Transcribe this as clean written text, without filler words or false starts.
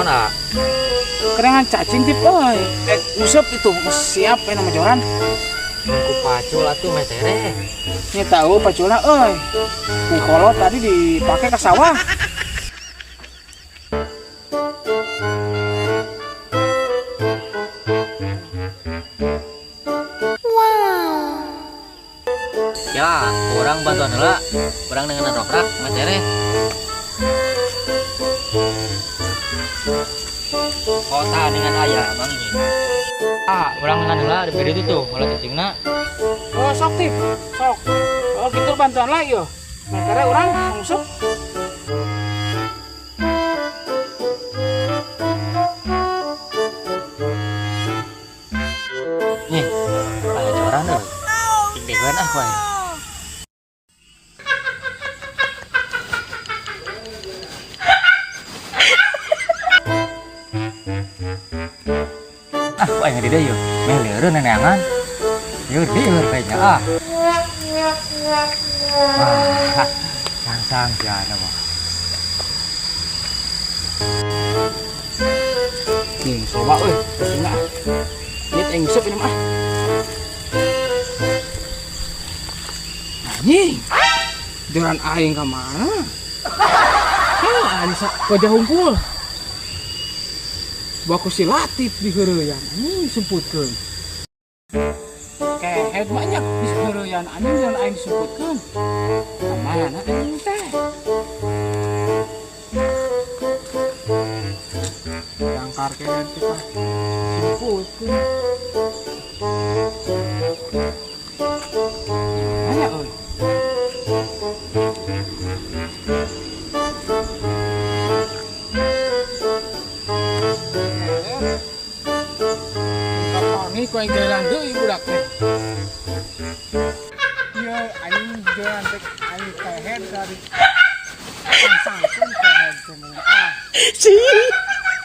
ah. Kerengan cacing tip euy. Nguseup itu siap we nama joran. Ku pacul atuh metere. Nya tahu paculna euy. Ku kolot tadi dipake ke sawah. Ya, urang bantuan heula. Urang dengan dokrak metere. Kota dengan ayah bang ini. Ah, urang dengan heula di itu tuh, heula cacingna. Oh, sok tip. Sok. Oh, gitu bantuan lah yo. Metere urang nguseup. Nih, aya joran euy. Tingdegan ah wae. Ah, wae ngadi deui yeuh. Meh lieureun neneangan. Lieur lieur kayaknya ah. Wah, sangsang sia mah. Nih, coba euy, cacingna. Ini teh nguseup ini mah. Anjing. Joran aing ka mana? Hah, anjing wajah hungkul. Baku si Latif di heureuyan anjing disumputkeun. Kehed banyak di heureuyan anjing joran aing disumputkeun. Ka mana anjing teh? Dangkar kehed kita disumputkeun. Aya euy. Kapangi ku aing jalan deui budak teh. Ieu aing jalan teh aing kehed dari sangsangkeun kehed teh mun ah. Si.